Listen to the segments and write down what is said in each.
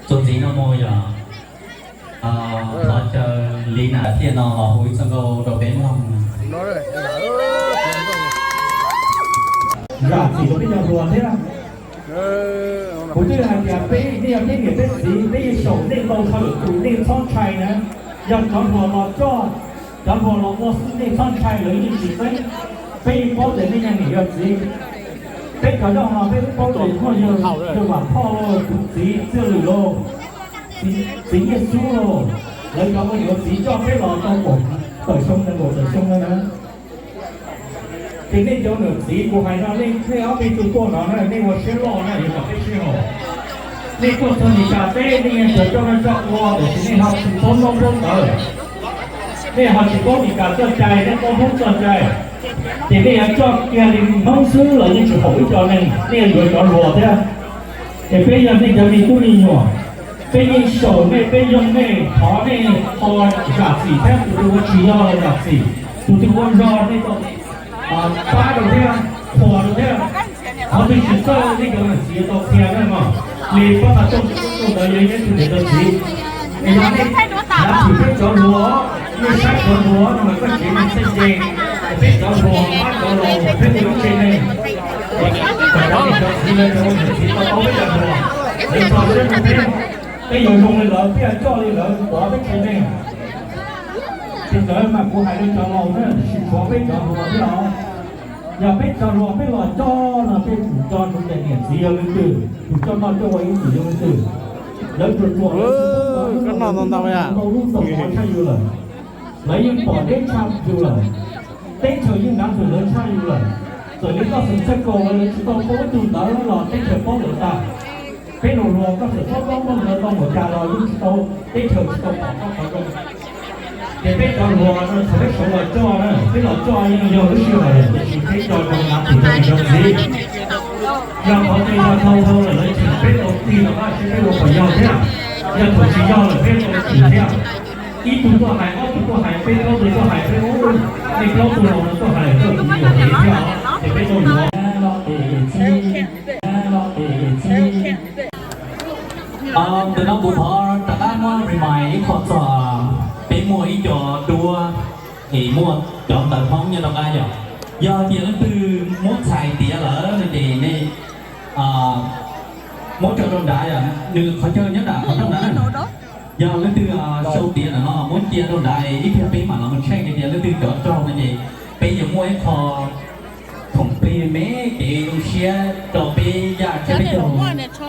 Txuas ntxiv no mus yog thov caw Li Nam Thiaj no los hu ib txoj nkauj rau peb mloog. Zam txim rau peb cov hluas thiab. Kuv twb hais tias peb nej yog peb niam peb txiv, peb yeej xyaum nej ntau dhau lawm tus nej txhob ntshai na. Yog cov hluas los coj, cov hluas los ua xwb nej txhob ntshai, lawv yeej tsis txeeb. Peb yeej paub tias nej yog niam yog txiv. Peb cov nyob no peb twb paub tias muaj yawg Vam Phoj los, tus txiv Txiaj Lwm los, txiv Nyiaj Xub los, lawv cov ua yuav txiv coj peb los tau kaum tawm xyoo, nees nkaum tawm xyoo no na. Ces nej cov niam txiv, kuv hais no nej, nej ob peb tug tuaj no na, nej ua siab loj na, yuav kom peb sib haum. Nej tuaj txog Mes Kas teb, nej yeej coj noj coj ua, tiam sis nej ho tsis paub ntaub paub ntawv. Nej ho tsis paub Mes Kas txoj cai, nej paub Hmoob txoj cai. Ces nej yuav coj kiag li Hmoob xwb los yeej tsis haum ib co neeg, nej yuav yuav cov hluas thiab. Ces peb yog nej cov me tub me nyuam, peb yeej xyaum nej, peb yoog nej, thov nej ho zam txim thiab, tus twg ua tsis yog los zam txim, tus twg ua zog nej tau pab rau thiab, qhuas rau thiab. Qhov twg tsis txawj nej cov niam txiv tau qhia na mog. Li pab tas rooj tsis tub rooj ntawd yog ib tug niam txiv. Es yog nej hnyav thwm peb cov hluas, nej saib cov hluas no mas koj tsev neeg txheej ze, peb cov hluas pab cov laus peb ua ib tsev neeg. Kom cov niam cov txiv lawv cov ua niam txiv tau paub peb cov hluas, lawv tso siab rau peb, peb yuav zoo li lawv, peb yuav coj li lawv pov peb tsev neeg. Ces ntawd mas kuv hais rau cov laus na, tab sis tshuav peb cov hluas thiab os. Yog peb cov hluas peb los coj no peb tsum coj rau tias niam txiv yog leej twg, tsum coj noj coj ua ib txwm yog leej twg. Lawv ruam ruam, lawv ntau lub xeem mos tshaj yus lawm. Lawv yeej pom deb tshaj yus lawm. Teb chaws yeej hnav ntxwg lawv tshaj yus lawm. Txawm li koj xeem txheej kaus lawv tsis tau paub ib tug ntawv los teb chaws paub lawm tag. Peb los hluas koj txawm paub paub npaum ntawd tau npaum cas los yeej tsis tau, teb chaws tsis tau pom koj qhov zoo. Ces peb cov hluas no thaum peb sawv los coj na, peb los coj yeej yog lub sij hawm tiam sis peb coj zoo na, tus coj zoo ntxiv. Yog qhov twg yog dhau dhau lawm lawv tseem peb tau tig los mas seb peb ua puas yog thiab. Yog thaum tsis yog lawm peb tau tsim thiab. Ib tug tuaj hais, ob tug tuaj hais, peb plaub tug tuaj hais, peb ub, nej plaub tug los tuaj hais koj tus me nyuam pem thiab os, ces peb tau yuav. Ntawm no kuv thov rov qab muab remind ib qho txog peb muaj ib co duab es muaj cov ntawv Hmoob nyob rau qab yom. Yog tias leej twg muab txhais tiav lawm no ces nej muab tso rau nrad, nws qhov chaw nyob nram qhov rooj na. Yog leej twg sau tiav ntawm no muab cia rau nrad ib pliag peb mam los mus check tias leej twg cov raug no ces peb yuav muaj ib qho khoom plig me me kev zoo siab rau peb yaj thiab peb caug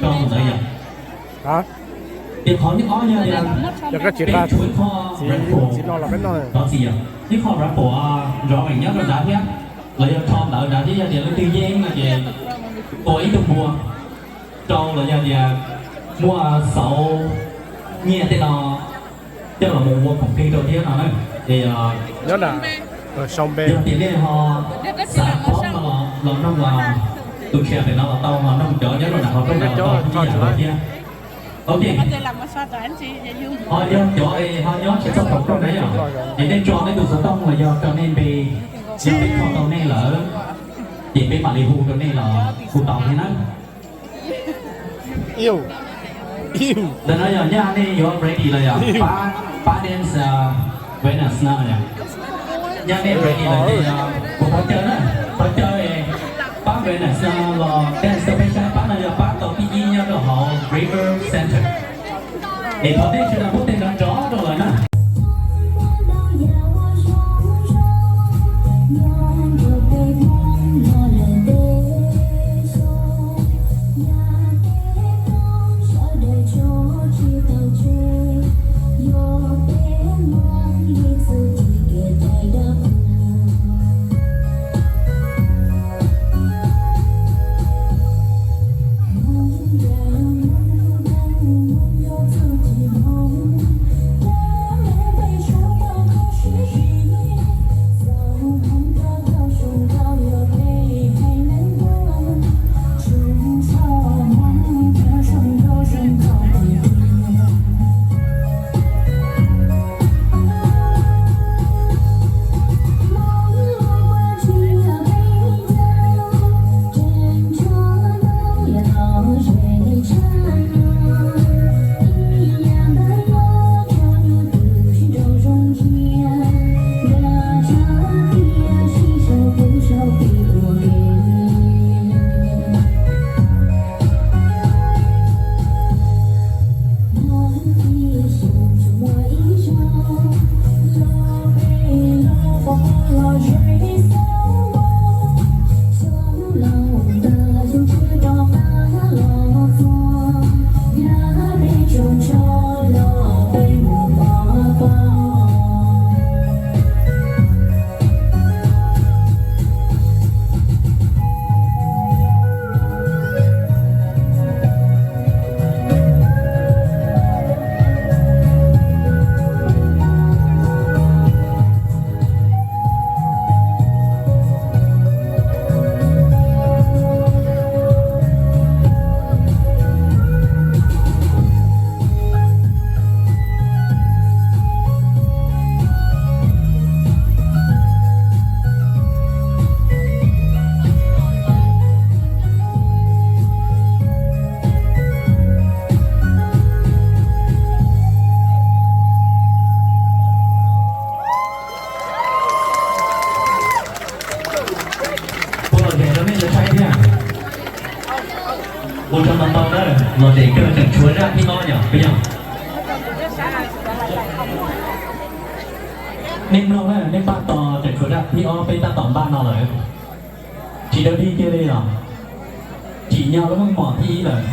rau ntawd yom. Ces qhov nyuj ob yog tias peb tshuav ib qho raffle, thov txim yom, ib qho raffle drawing nyob rau nrad thiab, los yog rho ntawv nrad thiab, yog tias leej twg yeej no ces tua ib tug npua rau, los yog tias muaj xauv nyiaj tej no coj los mus ua khoom plig rau thiab no na. Es yog tias nej ho xav paub no los nug tus tshiab pem no los tau, ho nug cov nyob rau nram qhov rooj no los tau ib yam nkaus thiab. Ok. Ho yog cov ho nyob tsis txog qhov rooj na yom, es nej tso nej tus xov tooj los yog tso nej npe, yog peb kho tau nej lawm ces peb mam li hu rau nej los hu tau thiab na. Ntawm no yog nyaj nej yuav ready los yog pab, pab dance Venus no yom. Nyaj nej ready los ces kuv thov caw na, thov caw pab Venus no los dance rau peb saib, pab no yog pab tau thib ib nyob rau hauv River Center. Es thov nej sawv daws pub tej nrov nrov rau lawv na. Ua tsaug ntau ntau na, los tes kawg tseem tshuav zaj thib ob yom, puas yog? Nej mloog na, nej pab tos, tseem tshuav zaj thib ob, peb tab tom npaj no lawm. Tsis dawb dig kiag li os. Tsim nyog lub meej mom thib ib lawm.